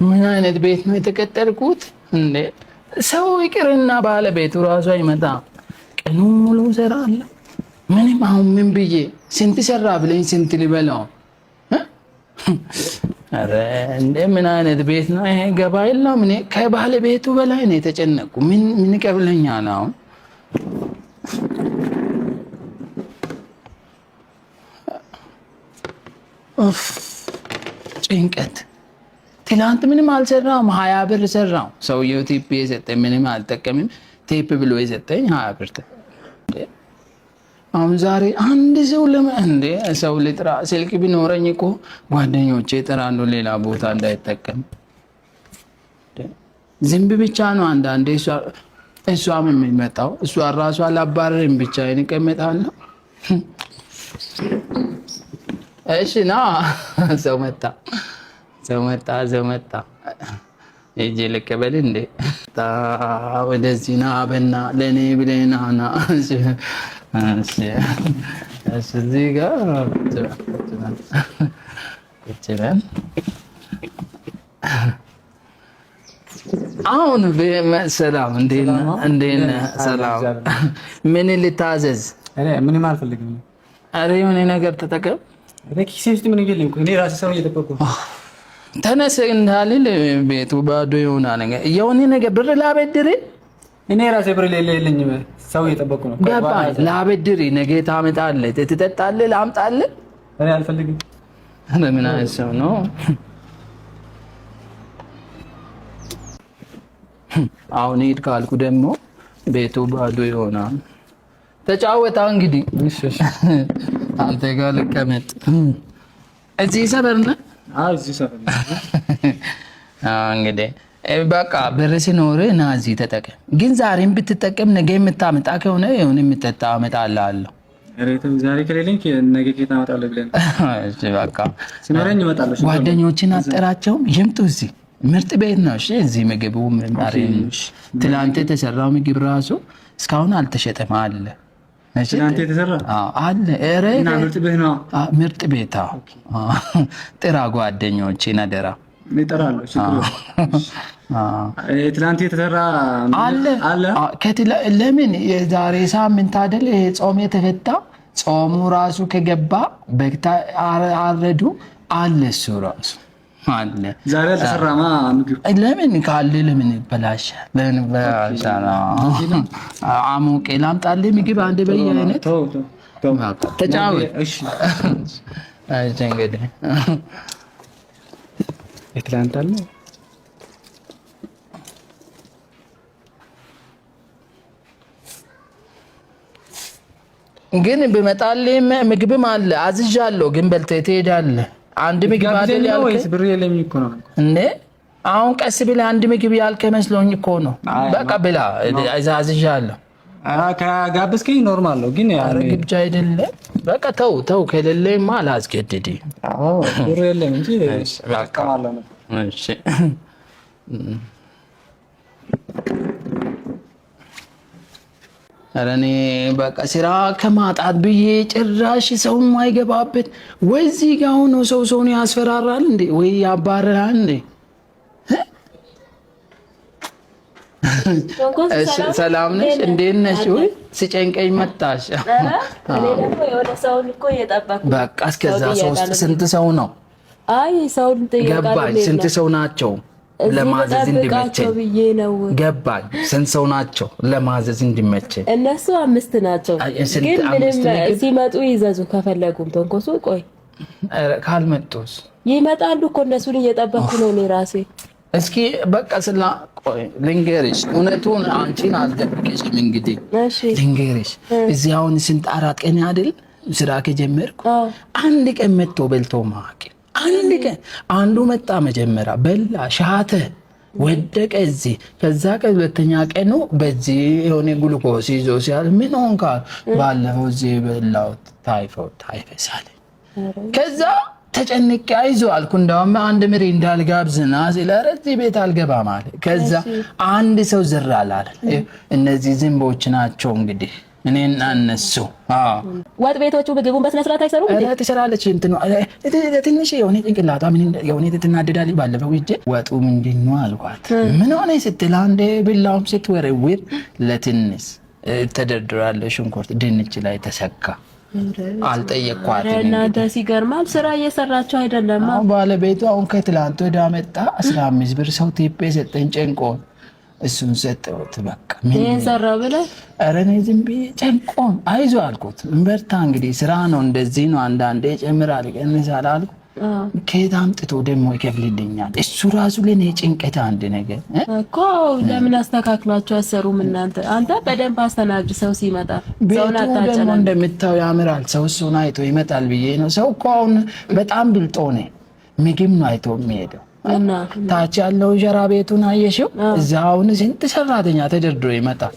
ምን አይነት ቤት ነው የተቀጠርኩት እንዴ? ሰው ይቅርና ባለቤቱ ራሱ አይመጣም። ቀኑን ሙሉ እሰራለሁ። ምንም አሁን ምን ብዬ ስንት ሰራ ብለኝ ስንት ሊበላው? ኧረ እንደ ምን አይነት ቤት ነው ይሄ? ገባ የለውም። እኔ ከባለቤቱ በላይ ነው የተጨነቅኩ። ምን ምን ይቀብለኛል አሁን? ኡፍ ጭንቀት። ትላንት ምንም አልሰራም፣ 20 ብር ሰራው። ሰውየው tip የሰጠኝ ምንም አልጠቀምም። tip ብሎ የሰጠኝ 20 ብር። አሁን ዛሬ አንድ ሰው እንዴ ሰው ልጥራ? ስልክ ቢኖረኝ እኮ ጓደኞቼ እጠራለሁ፣ ሌላ ቦታ እንዳይጠቀም። ዝንብ ብቻ ነው አንዳንዴ እሷም የሚመጣው። እሷ ራሷ ላባረርም ብቻ እቀመጣለሁ። እሺ ና፣ ሰው መጣ፣ ሰው መጣ፣ ሰው መጣ። ሂጅ ልቀበል እንዴ? ወደዚህ ና፣ በና ለእኔ ብለህ ና ና። እሺ እሺ፣ እዚህ ጋር ቁጭ በል። አሁን ሰላም፣ እንዴት ነህ? እንዴት ነህ? ሰላም። ምን ልታዘዝ? ምንም አልፈልግም። ኧረ የሆነ ነገር ተጠቀም። ኪሴ ውስጥ ምን የለም እኮ። እኔ ራሴ ሰው እየጠበቅኩ ነው። ተነስ እንዳልል ቤቱ ባዶ ይሆናል። የሆነ ነገር ብር ላበድርህ። እኔ ራሴ ብር የለኝም። ሰው እየጠበቅኩ ነው። ገባኝ። ላበድርህ፣ ነገ ታመጣለህ፣ ትጠጣለህ፣ ላምጣልህ። እኔ አልፈልግም። ኧረ ምን አይነት ሰው ነው? አሁን ሂድ ካልኩ ደግሞ ቤቱ ባዶ ይሆናል። ተጫወታ እንግዲህ፣ አንተ ጋር ልቀመጥ። እዚህ ሰፈር ነህ? አዎ፣ እዚህ ሰፈር ነው። እንግዲህ በቃ ብር ሲኖርህ ና እዚህ ተጠቀም። ግን ዛሬም ብትጠቀም ነገ የምታመጣ ከሆነ የሆነ የምጠጣ አመጣልሃለሁ። ኧረ ተው፣ ዛሬ ከሌለኝ ነገ ከየት አመጣለሁ ብለህ ነው? እሺ በቃ ሲኖረኝ እመጣለሁ። ጓደኞችን አጠራቸውም ይምጡ። እዚህ ምርጥ ቤት ነው። እሺ እዚህ ምግቡ ትላንት የተሰራው ምግብ ራሱ እስካሁን አልተሸጠም አለ። ትናንት የተሰራ አለ። ኧረ እና ምርጥ ቤት ነው። ምርጥ ቤት። አዎ ጥራ ጓደኞቼን አደራ። እጠራለሁ። ችግር የለም። ትናንት የተሰራ አለ አለ። ለምን የዛሬ ሳምንት አይደል ይሄ ጾም የተፈታ? ጾሙ ራሱ ከገባ በግታ አረዱ አለ፣ እሱ ራሱ አለ። ዛሬ አልተሰራማ ምግብ። ለምን ካለ ለምን ይበላሻል? ለምን ይበላሻል? አሞቄ ላምጣልህ ምግብ አንድ በየአይነት። ተው ተው ተው። ተጫወት። እሺ። እሺ እንግዲህ የትላንት አለ። ግን ብመጣልህ ምግብም አለ አዝዣለሁ። ግን በልተህ ትሄዳለህ። አንድ ምግብ አይደል ያልከኝ? ወይስ ብር የለኝም እኮ ነው። እንዴ አሁን ቀስ ብለህ አንድ ምግብ ያልከኝ መስሎኝ እኮ ነው። በቃ ብላ፣ አዝዣለሁ። ከጋበዝከኝ normal ነው፣ ግን ኧረ ግብዣ አይደለም። በቃ ተው ተው፣ ከሌለኝማ አላስገድድም። ብር የለም እንጂ በቃ። እጠቀማለሁ ነው። እሺ። ኧረ እኔ በቃ ስራ ከማጣት ብዬ ጭራሽ ሰው የማይገባበት ወይ እዚህ ጋ ሆኖ ሰው ሰውን ያስፈራራል እንዴ ወይ ያባርራል እንዴ? ሰላም ነሽ? እንዴት ነሽ? ወይ ሲጨንቀኝ መጣሽ። እኔ ደግሞ የሆነ ሰውን እኮ እየጠበኩ በቃ እስከዛ ሶስት ስንት ሰው ነው? አይ ሰውን ጥየቃ ገባኝ። ስንት ሰው ናቸው ለማዘዝ እንዲመቸኝ ብዬ ነው። ገባኝ። ስንት ሰው ናቸው ለማዘዝ እንዲመቸኝ? እነሱ አምስት ናቸው። ስንት? ግን ምንም አምስት ምግብ? ሲመጡ ይዘዙ ከፈለጉም። ተንኮሱ ቆይ ኧረ ካልመጡስ? ይመጣሉ እኮ፣ እነሱን እየጠበኩ ነው እኔ ራሴ። እስኪ በቃ ስላ ቆይ ልንገርሽ፣ እውነቱን አንቺን አልደብቅሽም። እንግዲህ ልንገርሽ፣ እዚህ አሁን ስንት 4 ቀን አይደል ስራ ከጀመርኩ፣ አንድ ቀን መጥቶ በልቶ ማያውቅ። አንድ ቀን አንዱ መጣ፣ መጀመሪያ በላ፣ ሻተ፣ ወደቀ እዚህ። ከዛ ቀን ሁለተኛ ቀኑ በዚህ የሆነ ግሉኮስ ይዞ ሲያል ምን ሆንክ? ባለፈው እዚህ የበላሁት ታይፎይድ ታይፈስ አለ። ከዛ ተጨንቄ አይዞህ አልኩ። እንደውም አንድ ምሪ እንዳልጋብዝና ሲል ኧረ እዚህ ቤት አልገባም አለ። ከዛ አንድ ሰው ዝር አላለ። እነዚህ ዝንቦች ናቸው እንግዲህ። እኔና እነሱ። ወጥ ቤቶቹ ምግቡን በስነ ስርዓት አይሰሩም እንዴ? ኧረ ትሰራለች። እንትኑ ትንሽ የሆነ ጭንቅላቷ ምን የሆነ ትናደዳለች። ባለፈው ሂጄ ወጡ ምንድን ነው አልኳት። ምን ሆነ ስትል አንዴ ቢላውም ስትወረውር ለትንሽ ተደርድራለ ሽንኩርት ድንች ላይ ተሰካ። አልጠየቅኳትም። እናንተ ሲገርማል። ስራ እየሰራችሁ አይደለም። ባለቤቱ አሁን ከትላንት ወዲያ መጣ። 15 ብር ሰው tip የሰጠኝ ጨንቆን እሱን ሰጠሁት። በቃ ምን ሰራ ብለህ? ኧረ እኔ ዝም ብዬ ጨንቆን አይዞህ አልኩት። በርታ እንግዲህ ስራ ነው እንደዚህ ነው፣ አንዳንዴ ይጨምራል ይቀንሳል አልኩ። ከየት አምጥቶ ደግሞ ይከፍልልኛል? እሱ ራሱ ለእኔ ጭንቀት አንድ ነገር እኮ። ለምን አስተካክሏቸው አሰሩም እናንተ? አንተ በደንብ አስተናግድ። ሰው ሲመጣ ቤቱ ደግሞ እንደምታው ያምራል። ሰው እሱን አይቶ ይመጣል ብዬ ነው። ሰው እኮ አሁን በጣም ብልጦ ነው። ምግብ ነው አይቶ የሚሄደው። ታች ያለው ጀራ ቤቱን አየሽው? እዛ አሁን ስንት ሰራተኛ ተደርድሮ ይመጣል።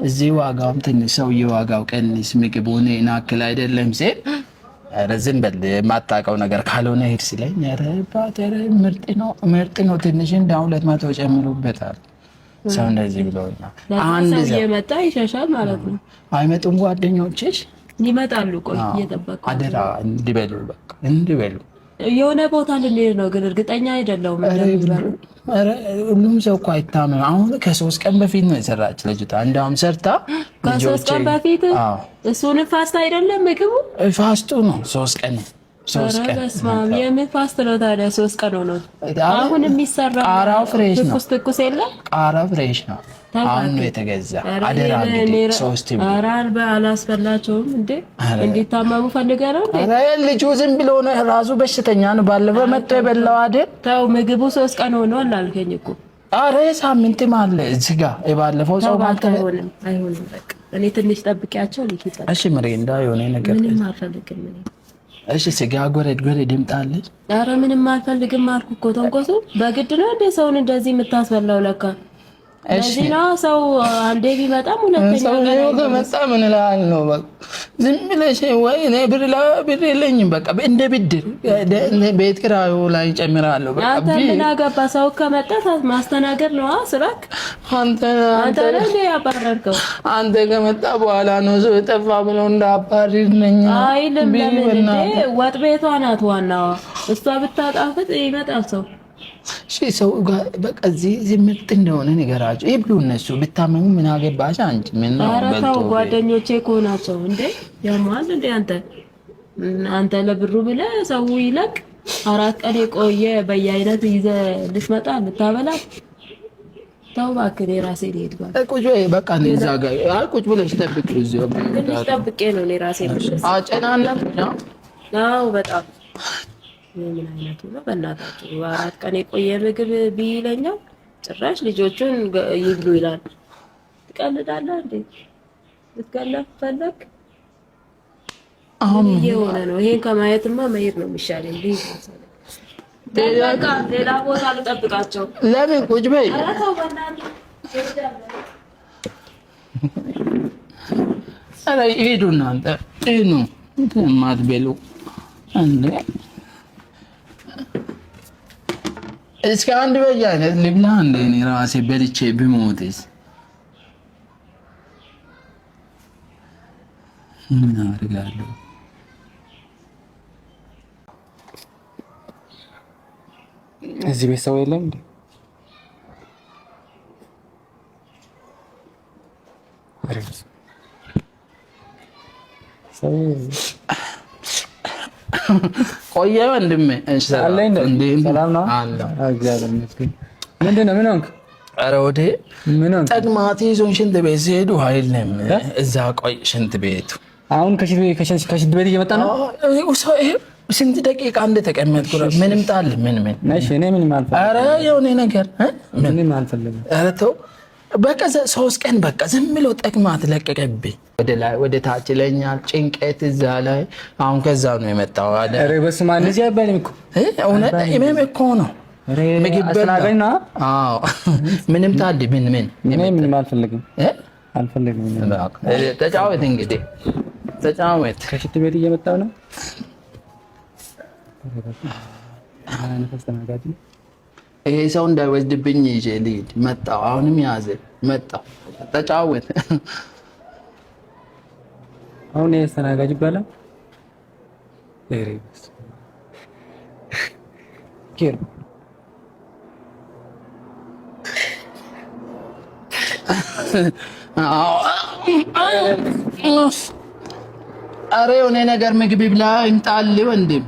እዚህ ዋጋውም ትንሽ ሰውዬ ዋጋው ቀንስ፣ ምግቡን ናክል አይደለም ሲል ኧረ ዝም በል የማታውቀው ነገር ካልሆነ ሂድ ሲለኝ፣ ኧረ ኧረ ምርጥ ነው ምርጥ ነው፣ ትንሽ እንደ 200 ጨምሩበታል። ሰው እንደዚህ ብሎኛል። አንድ ሰው እየመጣ ይሸሻል ማለት ነው። አይመጡም ጓደኞችሽ? ይመጣሉ። ቆይ እየጠበቁ አደራ እንዲበሉ በቃ እንዲበሉ። የሆነ ቦታ ልንሄድ ነው ግን እርግጠኛ አይደለሁም። ሁሉም ሰው እኮ አይታመም። አሁን ከ3 ቀን በፊት ነው የሰራች ልጅቷ። እንዳውም ሰርታ ከ3 ቀን በፊት እሱን fast አይደለም ምግቡ fast ኡ ነው። 3 ቀን 3 ቀን። በስመ አብ የምን fast ነው ታዲያ? 3 ቀን ሆኖ አሁን የሚሰራ ቃራው fresh ነው። ትኩስ ትኩስ የለም። ቃራው fresh ነው። አሁን ነው የተገዛ። አደራ እንግዲህ 3 ይብሉ። ኧረ አላስበላቸውም እንዴ! እንዲታመሙ ፈልገህ ነው እንዴ? ኧረ ልጁ ዝም ብሎ ነው ራሱ በሽተኛ ነው። ባለፈው መጥቶ የበላው አይደል? ተው ምግቡ 3 ቀን ሆኗል አልከኝ እኮ። ኧረ ሳምንትም አለ እዚህ ጋር የባለፈው ሰው ማለት አይሆንም፣ አይሆንም። በቃ እኔ ትንሽ ጠብቂያቸው ልሂድ። እሺ ምሬንዳ የሆነ ነገር ምንም አልፈልግም እኔ። እሺ ስጋ ጎረድ ጎረድ ይምጣልሽ። ኧረ ምንም አልፈልግም አልኩ እኮ። ተንኮሱ በግድ ነው እንዴ ሰውን እንደዚህ የምታስበላው? ለካ ለዚህ ነው ሰው አንዴ ቢመጣም ሁለተኛ ሰው ከመጣ ምን እልሃለሁ ነው። በቃ ዝም ብለሽ ወይ እኔ ብር የለኝም በቃ እንደ ብድር ቤት ኪራዩ ላይ ጨምራለሁ። በቃ አንተ ምን አገባ? ሰው ከመጣ ማስተናገድ ነው ስራክ። አንተ አንተ ነህ ያባረርከው። አንተ ከመጣ በኋላ ነው ሰው የጠፋ ብሎ እንዳባሪር ነኝ አይልም። ለምን እንዴ ወጥ ቤቷ ናት ዋናዋ። እሷ ብታጣፍጥ ይመጣል ሰው። እሺ ሰው ጋር በቃ እዚህ ምርጥ እንደሆነ ንገራቸው፣ ይብሉ እነሱ። ብታመሙ ምን አገባሽ አንቺ? ምን ነው ኧረ ተው፣ ጓደኞቼ እኮ ናቸው እንዴ። ያማል እንዴ አንተ አንተ ለብሩ ብለህ ሰው ይለቅ። 4 ቀን የቆየ በየአይነት ይዘህ ልትመጣ ልታበላ። ተው እባክህ፣ እኔ ራሴ ልሄድ። ቁጭ በይ በቃ እዛ ጋር ቁጭ ብለሽ ጠብቂ። እዚሁ ትንሽ ጠብቄ ነው እኔ ራሴ የምልሽ። አጨናነቅ ነው። አዎ በጣም ምን አይነቱ ነው? በእናታችሁ 4 ቀን የቆየ ምግብ ቢለኛው ጭራሽ ልጆቹን ይብሉ ይላል። ትቀልዳለህ እንዴ? ልትገለፍ ፈለግ? አሁን እየሆነ ነው። ይሄን ከማየትማ መሄድ ነው የሚሻለኝ። በቃ ሌላ ቦታ ልጠብቃቸው። ለምን ቁጭ በይ። ኧረ ተው በእናትህ። ኧረ ሂዱ እናንተ ሂዱ የማትበሉ እንዴ። እስከ አንድ በየአይነት ልብላ እንደ እኔ ራሴ በልቼ ብሞትስ ምን አደርጋለሁ? እዚህ ቤት ሰው የለም እንዴ? ቆየ ወንድሜ። ሰላም ነው? እግዚአብሔር ይመስገን። ምንድን ነው? ምን ሆንክ? ኧረ ወዴ ምን ሆንክ? ተቅማጥ ይዞን ሽንት ቤት ሲሄዱ ኃይልም እዛ ቆይ፣ ሽንት ቤቱ አሁን ከሽንት ቤት እየመጣ ነው። ስንት ደቂቃ እንደተቀመጥኩ ምንም ጣል ምን ምን። እሺ እኔ ምንም አልፈልግም። ኧረ የሆነ ነገር ምንም አልፈልግም። ኧረ ተው በቃ 3 ቀን በቃ ዝም ብሎ ተቅማጥ ለቀቀብኝ። ወደ ላይ ወደ ታች ይለኛል፣ ጭንቀት እዛ ላይ አሁን ከዛ ነው የመጣው። ኧረ በስመ አብ እንደዚህ አይባልም እኮ እውነት ህመም እኮ ነው። ምግብ አስተናጋጅ ነው። አዎ ምንም ጣል ምን ምን እኔ ምንም አልፈልግም አልፈልግም። ተጫወት እንግዲህ ተጫወት። ከሽንት ቤት እየመጣሁ ነው። ይሄ ሰው እንዳይወስድብኝ ይዤ ልሂድ። መጣሁ። አሁንም ያዘ መጣሁ። ተጫወት። አሁን ይሄ አስተናጋጅ ይባላል። ኧረ በስመ አብ ኬር። አረ የሆነ ነገር ምግብ ይብላ ይምጣል ወንድም።